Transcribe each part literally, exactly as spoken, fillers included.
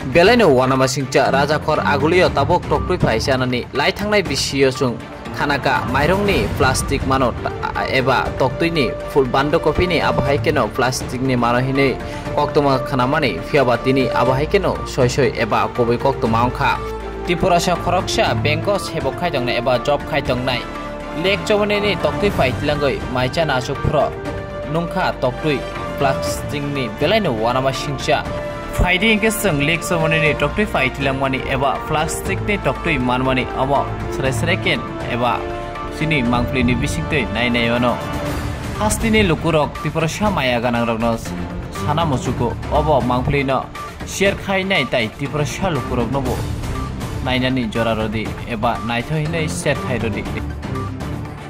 Belaino uanamasingcha rajakhor agulio tabuk toktwi phai chanani lai thangnai bisio chwng khanaka mairungni plastic mano ta-, eba toktwini full bando kopini abo hai kheno plasticni mano hinwi koktwma khnamani phiyaba tini abo hai kheno soi soi eba kubui koktwma wngkha. Tripurasa khoroksa bank-o sebok khaitongnai eba job khaitongnai Lake Chomoni ni toktwi pai tilangwi mai chana aswk phuro nungkha toktwi plastic ni belaino uanamasingcha. Phaidi hwnkhe chwng Lake Chomoni ni toktwi pai tilangmani eba plastic ni toktwi manmani omo sre sre ken eba chini mangpili ni bisingtwi nai nai mano. Hasteni lukurok Tiprasa maya ganangrokno sana muchugo obo mangpili no share khainai tai Tiprasa lukurokno bo nainani jora rwdi eba naithok hinwi share khai rwdi.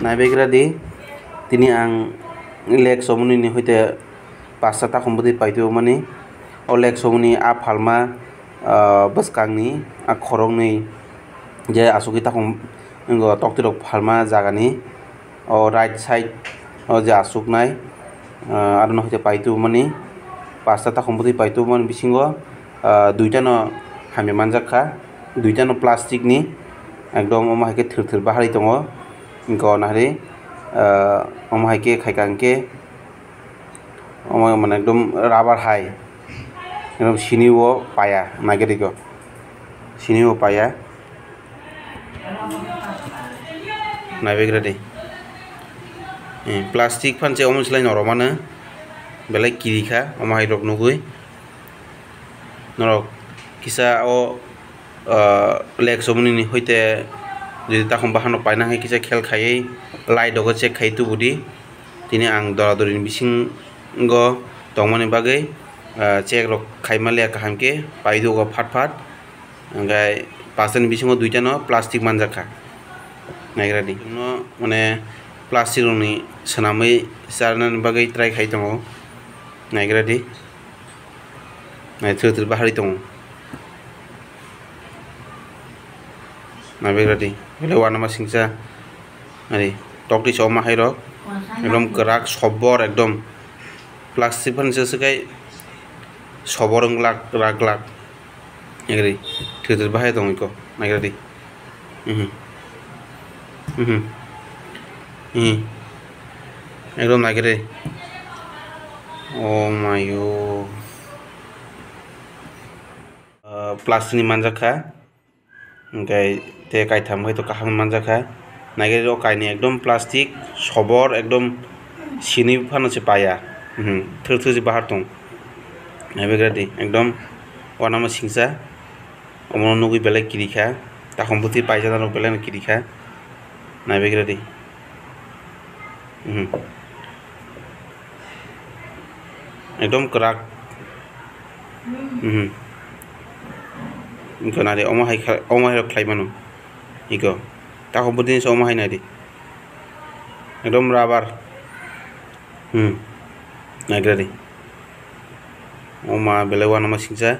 Naibegradi, tini ang Lake Chomoni ni hoite pasta takhum bwtwi paitubumani. O Lake Chomoni a phalma, ah, bwskangni a khoroknwi je asugwi takhum wngkha toktwirok phalma jagani. O right side o je aswknai, ah, aro no hoite paitubumani, pasta takhum bwtwi paitubumani bisingo, ah, duita no hamya manjak kha, duita no plastic ni, ekdom omo hai khe thwrthwr baharwi tongo, wngkha o nahari, ah, omo hai khe khaikha hwnkhe omo mane ekdom rubber hai, ekdom sini o paya naigerikgo, sini o paya. Naibegradi. Eh, plastic phanse omo slai norok mano. Belai kiri kha, omo hai rok nugwi. Norok kisa o, ah, Lake Chomoni ni hoite jodi takhum bahan rok paina hai kisa khel khaiwi light rogo check khai tubudi. Tini ang dora dori ni bisingo tongmani bagwi, ah, check rok khai manliya kaham khe paidi o phat phat. Hwnkhe pasta ni bisingo duita no plastic manjak kha. Naigra di. Chwngno mane plastic rokni swnamwi charnani bagwi try khai tongo. Naigra di. Naithok thwk baharwi tongo. Naigra di. Belai uanamasingcha. Ari, tokti sa omo hai rok. Ekdom kwrak sobor ekdom. Plastic phan se swkai sobor wng glak, glak, glak. Naigra di. Thwk thwk bahai tong iko. Naigra di. Mhm. Mhm. Mhm. Ekdom naigra di. Oh my God. Ah, plastic ni manjak kha. Hwnkhe tei kaitham hai to kaham manjakha. Naikhe o kainwi ekdom plastic sobor ekdom sini phano se paya. Mhm, thwk thwk se bahar tong. Naibegradi ekdom uanama singsa. Omono nugwi belai kirikha. Takhum bwtwi paijana rok belai no kirikha. Naibegradi. Mhm. Ekdom kwrak. Mhm. Wngkha nari omo hai kha, omo hai rok khlai mano. Iko. Takhum bwtwi se omo hai nari. Ekdom rubber. Hmm. Naigradi. Oma belai uanama singsa.